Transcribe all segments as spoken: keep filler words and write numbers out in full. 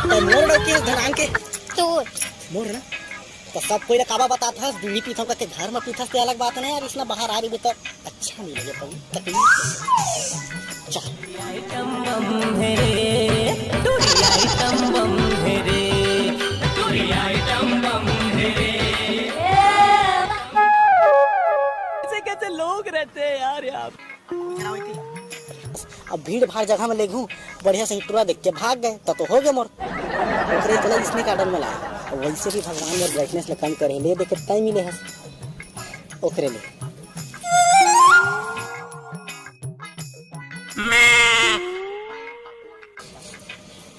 त मोर डौकी हस धनान के। तोर। मोर ना? त सब कोई ला काबा बतात हस, दूनी पीथव कहिके घर म पीथस ते अलग बात ना यार, इसना बाहर आ रही त अच्छा नहीं लगे, पगली, तकलीफ होही। चल। आइटम बम है रे, टूरी आइटम बम है रे, टूरी आइटम बम है रे। कैसे कैसे लोग रहते हैं यार यहाँ। अब भीड़ भाड़ जगह में लेगहूँ, बढ़िया से टूरा देख के भाग गए, त तो हो गए मोर। ओकरे चला इसने गार्डन में लाए। अब वैसे भी भगवान मोर ब्राइटनेस ले कम करे, ले देखे टाइम मिले हस। ओकरे ले।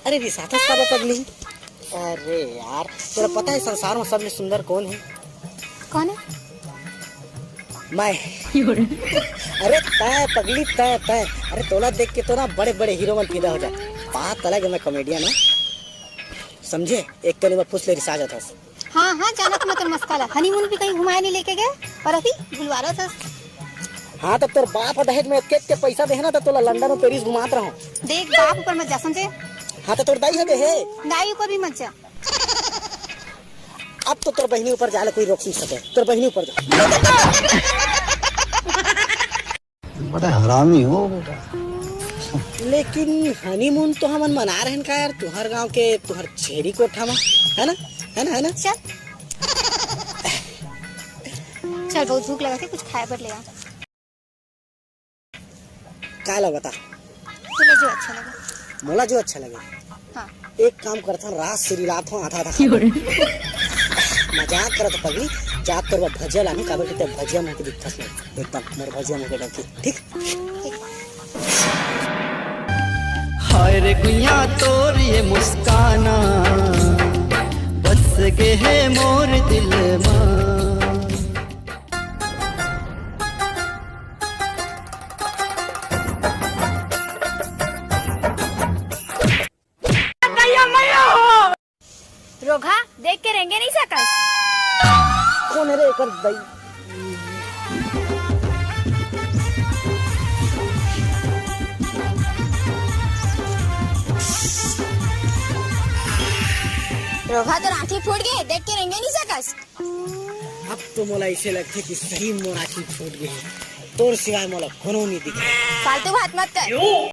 अरे रिसाथस का बे पगली? अरे यार, तोला पता है संसार में सबले सुंदर कौन है? कौन है? मैं। अरे तय पगली, तय, तय। अरे तोला देख के तो ना बड़े बड़े हीरो मन फिदा हो जाए। बात अलग है, मैं कॉमेडियन हूँ, समझे? एक कनी में पूछ ले, रिसा जाथस। हाँ हाँ, जानत मैं तोर मस्का ला। हनीमून भी कहीं घुमाए नहीं लेके गए और अभी भुलवा रहा था। हाँ, तब तोर बाप ह दहेज में एतके एतके पैसा देहे ना, त तोला लंदन और पेरिस घुमात रहूं। देख, बाप ऊपर मत जा, समझे? हाँ, त तोर दाई ह देहे। दाई ऊपर भी मत जा। अब तो तोर बहिनी ऊपर जाले कोई रोक नहीं सके। तोर बहिनी ऊपर जा। बड़ा हरामी हो बेटा। लेकिन हनीमून तो हमन मना रहेन का यार, तुहर गांव के, तुहर छेरी कोठा में, है ना? है ना, है ना? चल। चल, बहुत भूख लगा थे, कुछ खाए बर ले आ। का ला बता? तोला जो अच्छा लगे। मोला जो अच्छा लगे। हाँ। एक काम करथन, रात से रिलात हो आधा आधा खा। मजाक करत पगली, जात तोर बर भजिया लानहूं, काबर कि तैं भजिया मुंह के दिखथस नहीं, एकदम मोर भजिया मुंह के डौकी, ठीक? हाय रे गुइया तोर ये मुस्काना, बस गे है मोर दिल मा। रोगहा, देख के रेंगे नहीं सकस। कौन है रे एकर दई? रोगहा, तोर आँखी फूट गे, देख के रेंगे नहीं सकस। अब तो मोला ऐसे लगथे कि सही मोर आँखी फूट गे हे। तोर सिवाय मोला कोनो नहीं दिखे। फालतू बात मत कर।